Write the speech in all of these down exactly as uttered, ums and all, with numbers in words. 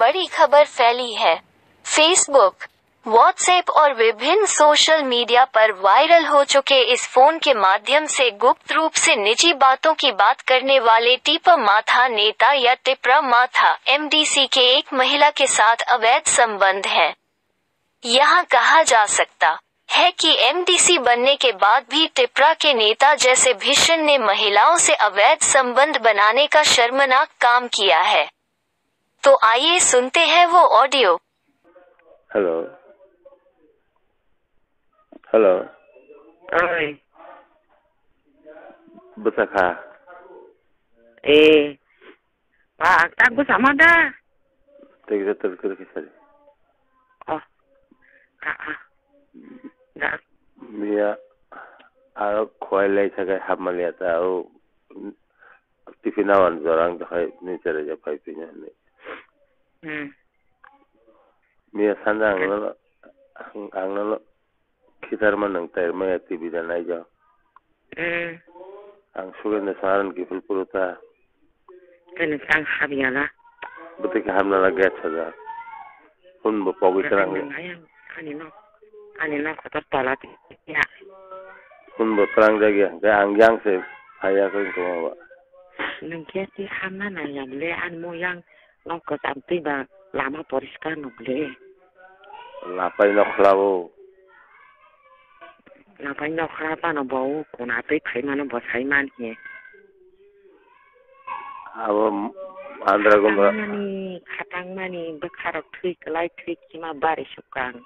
बड़ी खबर फैली है। Facebook, WhatsApp और विभिन्न सोशल मीडिया पर वायरल हो चुके इस फोन के माध्यम से गुप्त रूप से निजी बातों की बात करने वाले टिपा माथा नेता या टिपरा माथा एमडीसी के एक महिला के साथ अवैध संबंध है। यहाँ कहा जा सकता है कि एमडीसी बनने के बाद भी टिपरा के नेता जैसे भीषण ने महिलाओं से अवैध संबंध बनाने का शर्मनाक काम किया है। तो आइए सुनते हैं वो audio. Hello. Hello. Oi. Bwsakha. Eh. Ba, tak bwsama da. Tei kisa tei kisa kisa. Oh. Ah, ah. Da. Miya. Aro khwai lai sakai hapmaliya ta o. Tiffin awan jorang dohai ni chara ja phai pina ni. Hmm. Miya sanda ang nono, ang nono khitar ma nang tai maya T V da nai jo. Hmm. Ang sugen da saran ki ful puru ta. Kani sang hab ya la. Buti ki hamna la get sa da. Hun bo pogwi terang. Ani nok, ani nok kotor tola ti ya. Hun bo terang jagya, hingke ang yang se phaiya khe wngtongma ba. Nwng khe ti hamna nang ya le, ani mo yang nok kwcham twi ba lama poriskar nuk le. Lapai nok khlabo. Lapai nok khla pano bo kuna twi phaimano bo saiman he. Abo andra gumba. Khatangmani, khatangmani bwkharok thwi kwlai thwi khima bari sukang.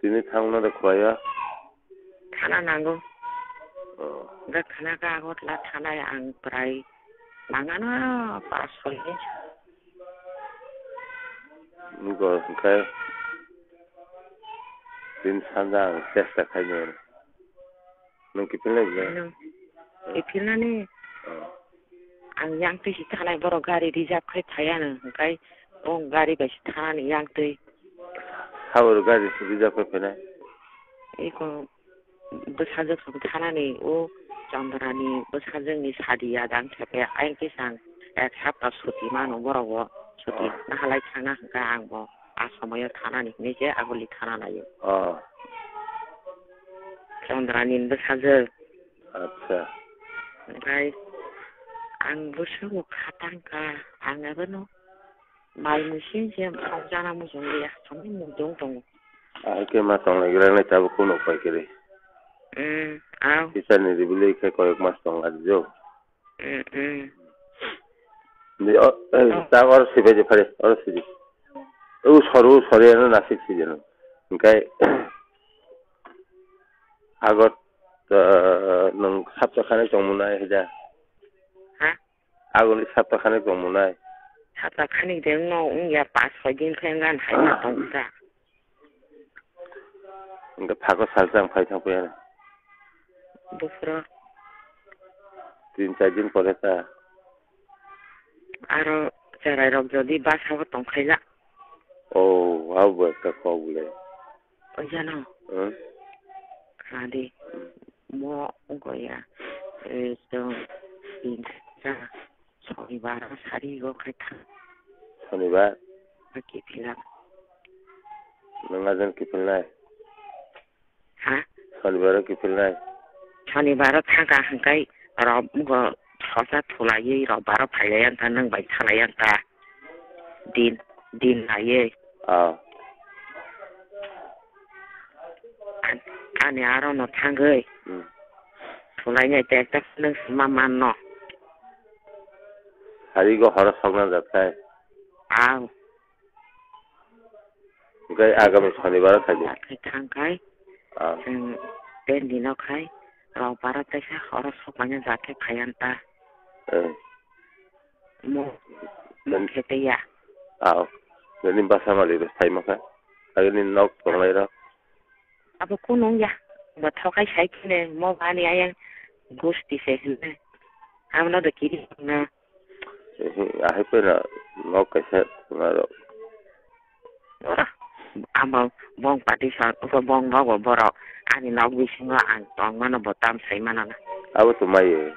Tini thangna de khwlaiya? Thana nango. Oh. Ga thana ka Agartala thana ang prai mangano pas soi. Niko hwnkhe tini sanja ang chesta khainai. Nwng kiphilnai belai? Nwng kiphilnani. Oh. Ang yang twi si thanai borok gari reserve khai phaiya nwng, hwnkhe o gari bai si thanani yang twi. Sabo gari reserve khai phainai? Eko bwsajwk song thanani o Chandrani bwsajwkni sadi ya dang khe ayang khe sang ek sapta suti mano borok bo suti. Oh. Nahalai thangna hwnkhe ang bo. A somoyo thanani hinwi se aguli thana naio. Oh. Chandrani bwsajwk. Acha. Omohai ang bwswk khatang kha, ang abono mal muisin se sokjana muchung liya, asomni mudung tongo. Ahai khe ma tonglai gra nai tabuk kuno pai khe re. Hmm, au. Teacher ni ribili khe koyok mas tong ari jo. Mm, mm. Di, o, eh, oh. Ta oro sibai di phari, oro sidi. O sori, o sori, ano nasik sidi ano. Hingkai, agot, eh, nwng sapta khani tongmunai hida. Ha? Agoni sapta khani tongmunai. Sapta khani de no, wngya pas soi din khe wngya, hai ma tong ta. Hingke phago salsa ang phai thang paiya. Bufro. Tin char din pore ta. Aro cherai rok jodi basa o tong khaila. Oh, abo ekta kok le. O jano. Hmm? Khadi. Mo ungko ya. Eh, so, tin cha. Sonibar o sari go khai thang. Sonibar? Ba kiphilak. Nwng ajan kiphilnai? Ha? Sonibar o kiphilnai? Sonibar o thangkha hwnkhe rok wngkha sosa thulaiwi rok bar o phailai ang kha nwng bai thalai ang kha. Din, din laiwi. Oh. An-, ani aro no thangwi. Hmm. Thulainai te ekta phone sima manno. Sari go horo sokna jathai. Ang. Hingke agami sonibar o thai di. Jathai thangkhai. Ah. Chwng ten dino khai. Rok bara taisa horo sokmanya jathai phaiyan ta. Eh. Mo, mo khe tei ya. Ao. Nini basa malik rok sai mokha. Agini nok tonglai rok. Abo kunu ya. Bo thokai sai khe ne, mo bani ayang gusti se hwnne. Amo no do kiri na. Ehe, ahai peno nok kaisa tongna rok. Oro, amo bong pati sa, bong nogo borok. Ani nok bisingo ang tongmano bo tam sai mano na. Abo to mai.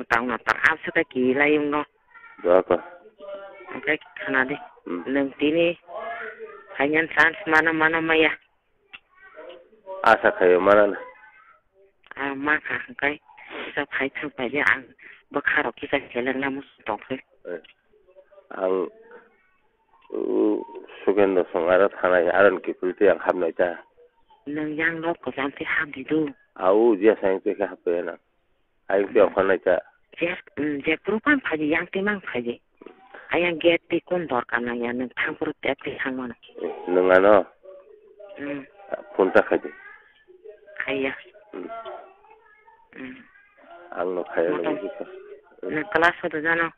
Tang na tang asa ta ki lai yung no. Dua ko. Ang kai khana di. Hmm. Nang tini. Hanya chance mana mana maya. Asa khayo mana na. Ah, ma kha hwnkhe, kisa phai thang phai di, ang bwkha rok kisa seleng na muchung tong khe. Eh, ang, uh, Sukendra song aro thanai, aro ni kiphilwi twi ang hapnai ta. Nwng yang nok kwcham khe hap di do. Au, jia sa yang twi khe hap ya na. Ayang twi okhornai ta. Je, mm, je phuru phang phai di, yang twi mang phai di. Ayang gate twi kun dorkar nang ya, nwng thang phuru tep twi thang mano. Nwng ano? Mm. Phone ta khai di. Khai ya. Mm. Mm. Ang no khai ya, motom. Nwng kisa. Mm. Nwng class hodo jano?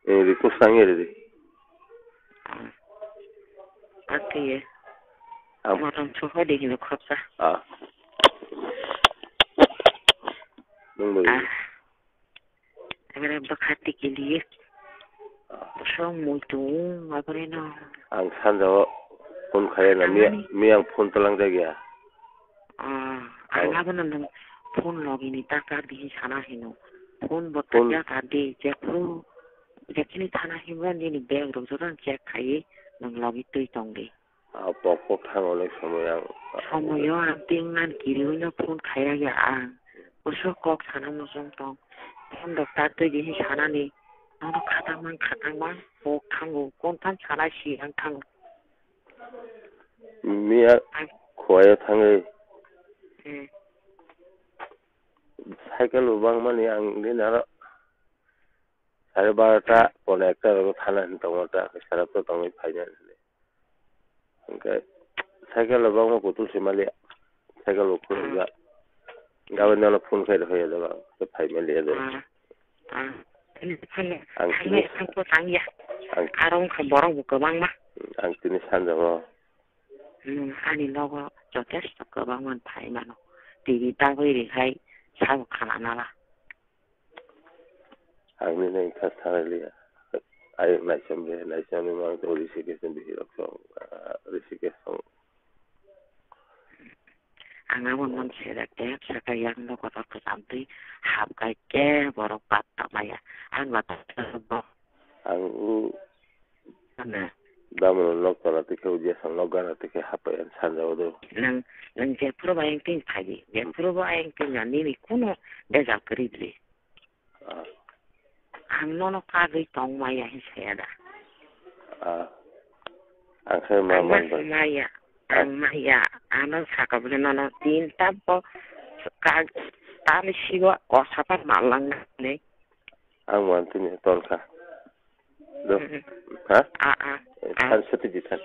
Eh, request sang ye di. Ah. Ati ye. Ang. Motom chukha di hino khopsa. Ah. Nwng bo. Ah. Ebere bwkha tikiliye. Bwswk muitu, ebere no. Ang sanjao phone khaiya na, miya, miyang phone twlang jakya. Ah, ang abono nwng phone logini ta kar di sana hino. Phone bo takya kar di, jephru, jephru thana himra nini bag rok joto check khaiwi nwng logi twi tong di. Ah, pok pok thang onek somoy ang. Somoyo ang tingnan kiriwino phone khairaya ang. Bwswk kok sana muchung tong. Phone rok ta twi di sanani. Nono khatang mang khatang mang pok thango. Kontham sana si ang thango. Miya ang khwaya thangwi. Hmm. Cycle bo bangmani ang din aro. Sare barota, pone ekta rogo thana hin tongo ta, sara to tongwi phaina hinwi. Hwnkhe cycle rok bangma kutul se maliya. Cycle bo khulumjak. Gabani ano phone khai rwkha ya jaga, khe phai maliya jaga. Ah, ah. Ang tini, ang, ang ko tangya. Ang, aro wngkha borok bo kwbangma. Ang tini sanjao. Hmm, ani nogo jotesto kwbangma phai mano. T V tangwi rihai sabo khana nala. Ang nini wngkha sanaliya. Ayuk naichomre, naichomre mang to Rishikesh ni bihirok song, ah, Rishikesh song. Ang abo non sere tep saka yang no kotor kwcham twi hap kai ke borok patta maya. Ang ba ta bo. Ang u Ano. Damono nok tona tikhe udia sang nok gana tikhe hapai ang sanjao do. Nang, nang jephuru ba ayang tin phai di. Jephuru ba ayang tin ya nini kuno bejal kwrwi di. Ah. Ang nono kagwi tong maya hin saya da. Ah. Ang khe ma ang man ba. Maya. Ah. Ang maya. Ano saka bole nono tin tabo ka tani sigo kosa pa malang ne. Ang man tini ton kha. Do. Mm-hmm. Ha? Ah, ah. Eh, ah. Than sati di than.